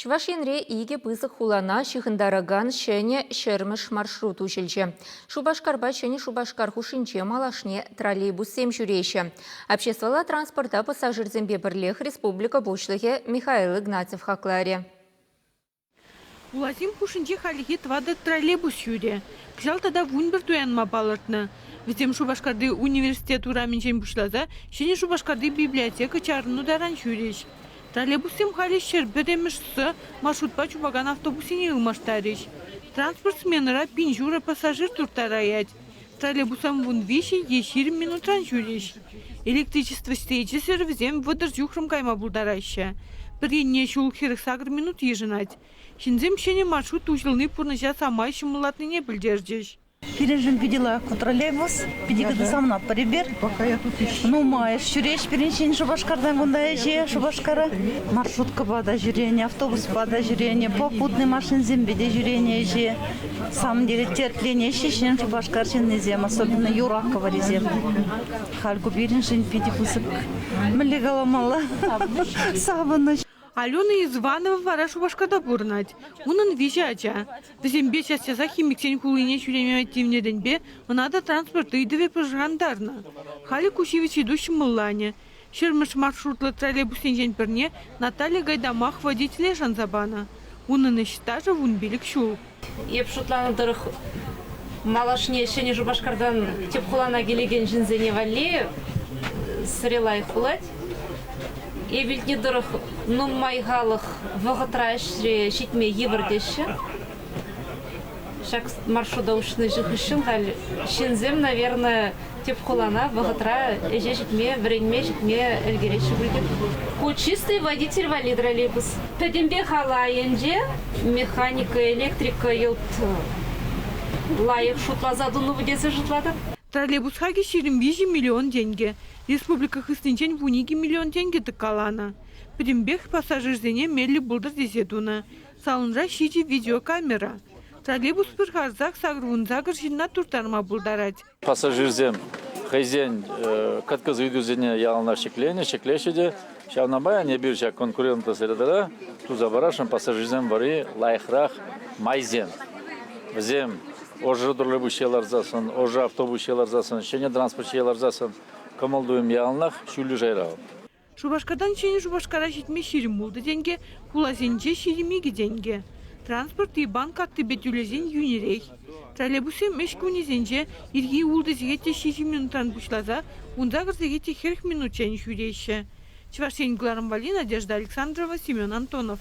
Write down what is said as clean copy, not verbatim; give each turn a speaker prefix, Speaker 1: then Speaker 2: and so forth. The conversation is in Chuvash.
Speaker 1: Чӑваш Енре икӗ пысӑк хулана ҫыхӑнтаракан ҫӗнӗ ҫӗрмӗш маршрут уҫӑлчӗ. Шупашкарпа Ҫӗнӗ Шупашкар хушшинче малашне троллейбуссем ҫӳреҫҫӗ. Обществӑлла транспорта пассажирсемпе пӗрлех республика Пуҫлӑхӗ Михаил Игнатьев хакларӗ.
Speaker 2: Хуласем хушшинче хальлӗхе тӑватӑ троллейбус ҫӳрӗ. Кӑҫал тата 11 туянма палӑртнӑ. Вӗсем Шупашкарти университет урамӗнчен пуҫласа Ҫӗнӗ Шупашкарти библиотека чарӑну таран ҫӳрӗҫ. Троллейбуссем халӗ 101-мӗш С маршрутпа чупакан автобуссене ылмаштарӗҫ. Транспорт сменӑра 1500 пассажир турттараять. Троллейбуссем 13 е 20 минутран ҫӳрӗҫ. Электричество сечӗсӗр вӗсем 30 ҫухрӑм кайма пултараҫҫӗ. Пӗр енне ҫул 48 минут йышӑнать. Ҫынсем ҫӗнӗ маршрут уҫӑлни пурнӑҫа самай ҫӑмӑллатнине пӗлтерчӗҫ.
Speaker 3: Пирӗншӗн питӗ лайӑх ку троллейбус. Питӗ хытӑ савӑнатпӑр эпир. Нумайӑш ҫӳреҫ пирӗн Ҫӗнӗ Шупашкартан кунта ӗҫе, Шупашкара. Маршруткӑпа та ҫӳренӗ, автобуспа та ҫӳренӗ, попутный машинсемпе те ҫӳренӗ ӗҫе. Самом деле тертленеҫҫӗ Ҫӗнӗ Шупашкар ҫыннисем, особенно Юраковӑрисем. Халь ку пирӗншӗн питӗ пысӑк, мӗнле каламалла, савӑнӑҫ.
Speaker 2: Алена Изванова вара Шупашкарта пурӑнать. Унӑн виҫӗ ача. Вӗсемпе час-часах химиксен хулине ҫӳреме тивнӗренпе ӑна та транспорт ыйтӑвӗ пӑшӑрхантарнӑ. Халӗ ку ҫивӗч ыйту ҫӑмӑлланӗ. Ҫӗрмӗш маршрутлӑ троллейбуссенчен пӗрне Наталья Гайдамах водителе шанса панӑ. Унӑн ӗҫ стажӗ 15 ҫул.
Speaker 4: Эп шутланӑ тӑрӑх, малашне Ҫӗнӗ Шупашкартан тӗп хулана килекен ҫынсене валли сӗре лайӑх пулать. Эп илтнӗ тӑрӑх, нумай халӑх вӑхӑтра ӗҫре ҫитме йывӑр теҫҫӗ. Ҫак маршрута уҫнӑ хыҫҫӑн халь ҫынсем, наверное, тӗп хулана вӑхӑтра ӗҫе ҫитме, вӗренме ҫитме ӗлкӗреҫҫӗ пуль те. Ку чистый водитель валли троллейбус. Пӗтӗмпех алӑ айӗнче механика, электрика йӑлт лайӑх шутласа тунӑ тесе шутлатӑп.
Speaker 2: Троллейбус хакӗ 23 миллион тенкӗ. Республика хыснинчен 12 миллион тенкӗ тӑккаланӑ. Пӗтӗмпех пассажирсене меллӗ пултӑр тесе тунӑ. Салонра ҫичӗ видеокамера. Троллейбус пӑшӑрхансах 88 ҫынна турттарма пултарать.
Speaker 5: Пассажирсем хӑйсен кӑткӑс ыйтусене яланах ҫӗкленӗ, ҫӗклеҫҫӗ те. Ҫавна май эпир ҫак конкурентлӑ средара туса парасшӑн пассажирсем валли лайӑхрах майсем. Вӗсем ӑшӑ троллейбус ҫине ларсассӑн, ӑшӑ автобус ҫине ларсассӑн, ҫӗнӗ транспорт ҫине ларсассӑн кӑмӑл-туйӑм яланах ҫӳллӗ шайра.
Speaker 2: Шупашкартан Ҫӗнӗ Шупашкара ҫитме 26 тенкӗ, хуласенче 22 тенкӗ. Транспорт банк карттипе тӳлесен йӳнӗрех. Троллейбуссем ӗҫ кунӗсенче ирхи ултӑ сехет те ҫичӗ минутран пуҫласа 18 сехет те 40 минутчен ҫӳреҫҫӗ. Чӑваш Ен кӑларӑм валли Надежда Александрова, Семен Антонов.